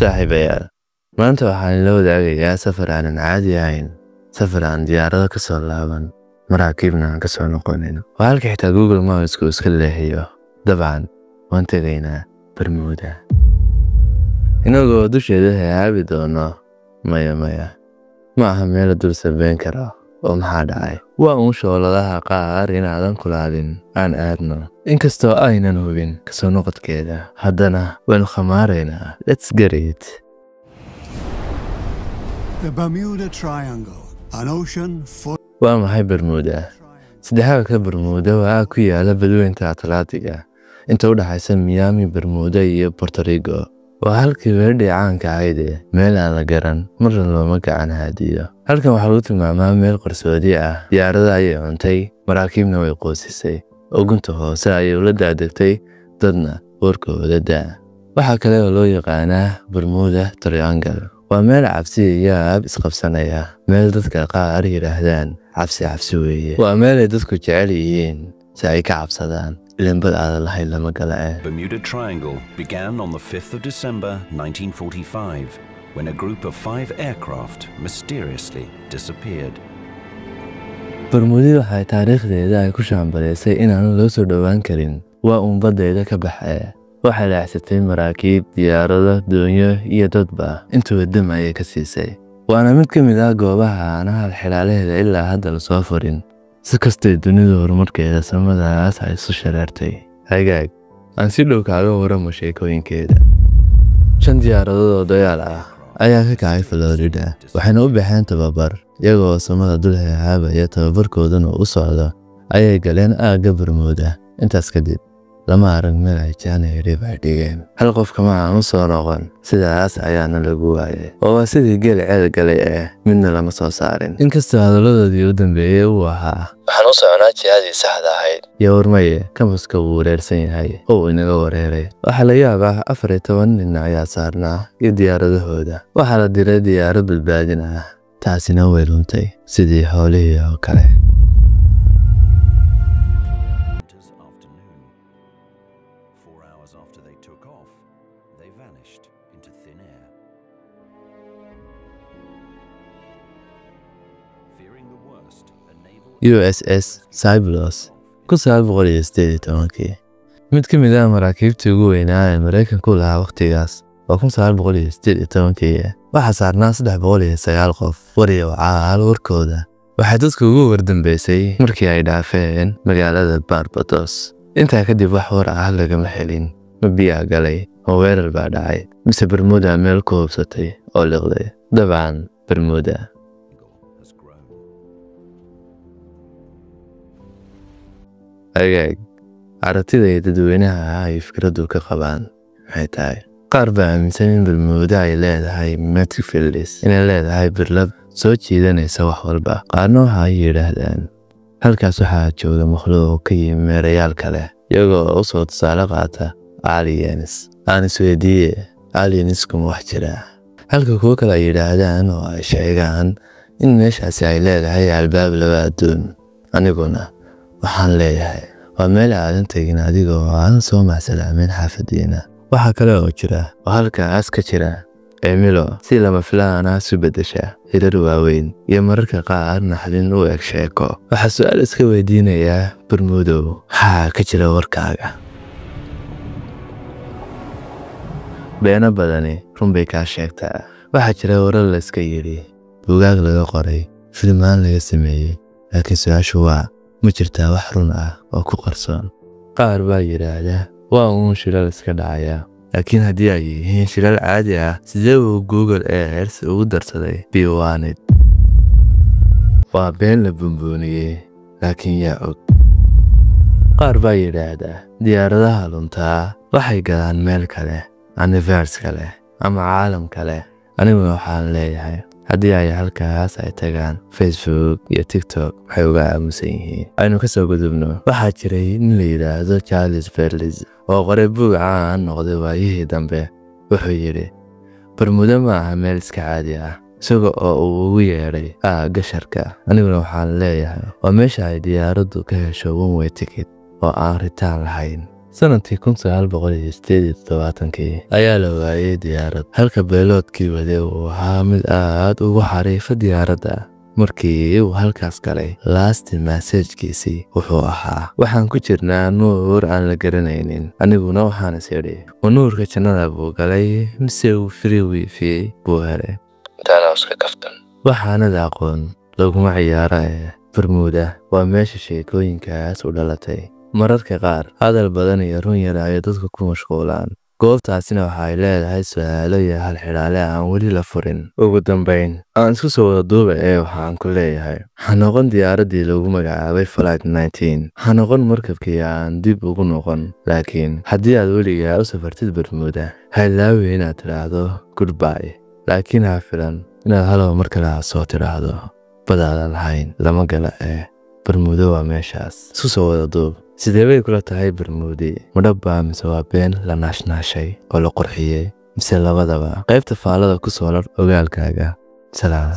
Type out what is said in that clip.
Saaxiibayaal, maanta waxaan la wadaagayaa safar aanan caadi ahayn, safar aan diyaarado ka soo laaban, maraakiibna aan ka soo noqonin. Waa halka xitaa Google Maps-ku iska leexiyo. Dabcan, waan tegaynaa Bermuda. Inagoo dusheeda hehaabi doono. Maya maya, ma aha meel la dul sabeyn karo. Oo maxaa dhacay? Waa uun shooladaha qaar inaadan kulaabin aan aadno. Inkastoo aynan hubin kasoo noqodkeeda, haddana waynu khamaaraynaa. Let's get it. The Bermuda Triangle, an ocean full Waa maxay Bermuda? Saddexaadka Bermuda waa ku yaala badweynta Atlantiga, inta u dhaxaysa Miami, Bermuda iyo Puerto Rico. Waa halkii weedhii caanka ahayd meel aan la garan, marna looma gacan haadiyo. Halkan waxaa lagu tilmaamaa meel qarsoodi ah. Diyaarada ayay cuntay, maraakiibna way qoosisay, oo gunta hoose ayay ula daadegtay, dadna warkooda daa. Waxaa kale oo loo yaqaanaa Bermuda Triangle. Waa meel cabsi iyo yaab isqabsanaya, meel dadka qaar yidhaahdaan cabsi cabsi weeye. Waa meel ay dadku jecel yihiin si ay ka cabsadaan, ileen bad aadan lahayn lama gala eh. Bermuda Triangle began on the 5th of December 1945 when a group of five aircraft mysteriously disappeared. Bermuda waxay taariikhdeeda ay ku shaambaleysay inaanu loo soo dhowaan karin. Waa uun baddeeda ka baxee. Waxay leexsatay maraakiib, diyaarado, doonyo iyo dadba, intuba dam ayay ka siisay. Waana mid ka mid ah goobaha aan hal xilaalaheeda ilaa hadda lasoo furin. Si kastay dunidu horumarkeeda samadaas ay isu shareertay. Hagaag, aan si dhow kaaga waramo sheekooyinkeeda. 5 diyaaradood oo dagaal ah ayaa ka kacay Florida, waxayna u baxeen tababar. Iyagoo samada dul heehaabaya, tababarkoodana u socdo, ayay galeen aagga Bermuda. Intaas kadib lama arag meel ay jaan cirib ay dhigeen. Hal qof kama aan u soo noqon, sidaas ayaana lagu waayay. Oo waa sidii geel ceel galay ee midna lama soo saarin. Inkastoo hadalladoodii u dambeeyey uu ahaa waxaan u soconaa jihadii saxda ahayd, iyo warmaye kamaska wuu wareersan yahay oo uu inaga wareeray. Waxaa la yaabaa 14 nin ayaa saarnaa iyo diyaaradahooda. Waxaa la diray diyaarad badbaadin ah, taasina way luntay sidii xoolihii oo kale. Winter's afternoon. 4 hours after they took off, they vanished into thin air. Fearing the worst, a naval USS Cyblos, 1918-kii. Mid ka mid ah maraakiibtii ugu weynaa ee Maraykanku lahaa wakhtigaas waa 1918-kii. Waxaa saarnaa 309 qof. War iyo wacaal warkooda waxay dadku ugu wardambeysay markii ay dhaafeen magaalada Barbados. Intaa kadib wax war ah lagama helin. Ma biyaa galay, ma weerar baa dhacay, mise Bermuda meel ku hubsatay oo liqday? Dabcan Bermuda has grown. Hagaag, aragtida iyo dadweynaha ay fikraddu ka qabaan maxay tahay? Qaar baa aaminsan in Bermuda ay leedahay magnetic fields, inay leedahay birlab soo jiidanaysa wax walba. Qaarna waxa ay yidhaahdaan halkaas waxaa jooga makhluuq ka yimi meerayaal kale, iyagoo u soo tusaale qaata aliens. Aan isweydiiye, aliensku ma wax jira? Halka kuwo kale ay yidhaahdaan oo ay sheegaan in meeshaasi ay leedahay albaab laba adduun. Aniguna waxaan leeyahay waa meel aadan tegin adiga oo aan soo macsalaamin xaafadiina. Waxaa kale oo jira oo halkaas ka jira cimilo si lama filaan ah isu beddesha, hirar waaweyn iyo mararka qaar naxdin u eg sheeko. Waxaa su'aal iska weydiinayaa, Bermudow, maxaa ka jira warkaaga? Beeno badani run bay kaa sheegtaa. Waxaa jira warar la iska yidhi, buugaag laga qoray, filmaan laga sameeyey, laakiin su-aashu waa, ma jirtaa wax run ah oo ku qarsoon? Qaar baa yidhaahda waa uun shilal iska dhacaya, laakiin haddii ay yihiin shilal caadi ah, sidee buu Google Earth ugu darsaday biwanid? Waa been la buunbuuniyey, laakiin yaa og? Qaar baa yidhaahda diyaaradaha luntaa waxay galaan meel kale, universe kale ama caalam kale. Aniguna waxaan leeyahay haddii ay halkaas ay tagaan, Facebook iyo TikTok waxay uga aamusan yihiin? Aynu kasoo gudubno. Waxaa jiray nin la yidhaahdo Charles Berlitz oo qoray buug caan noqday waayihii dambe. Wuxuu yidhi Bermuda ma aha meel iska caadi ah, isaga oo uu ugu yeedhay aagga sharka. Aniguna waxaan leeyahay waa meesha ay diyaaraddu ka hesho one way ticket oo aan ritaan lahayn. Sanadkii 1978-kii ayaa la waayey diyaarad, halka bayloodkii wade uu ahaa mid aad ugu xariifa diyaaradda. Markii uu halkaas galay, last message-kiisii wuxuu ahaa: "Waxaan ku jirnaa nuur aan la garanaynin." Aniguna waxaan is idhi, ma nuurka jannada buu galay mise uu free wifi buu helay? Waxaanad aqoon laguma ciyaaro ee Bermuda waa meesha sheekooyinkaas u dhalatay. Mararka qaar hadal badan iyo run yar ayay dadku ku mashquulaan. Goobtaasina waxa ay leedahay su'aalo iyo halxidhaale aan weli la furin. Ugu dambayn, aan isku soo wada duuba ee waxaan ku leeyahay: ha noqon diyaaraddii lagu magacaabay Flight 19, ha noqon markabkii aan dib ugu noqon, laakiin haddii aad weligaa u safartid Bermuda, ha ilaawi inaad tidhaahdo goodbye, laakiin ha filan inaad hello mar kale aad soo tidhaahdo. Badaadan lahayn lama gala ee Bermudo waa meeshaas. Isku soo wada duub, sidee bay kula tahay Bermudi? Ma dhabbaa mise waa been la naashnaashay oo la qurxiyey, mise labadaba? Qaybta faalada ku soo lar ogaalkaaga. Salaam.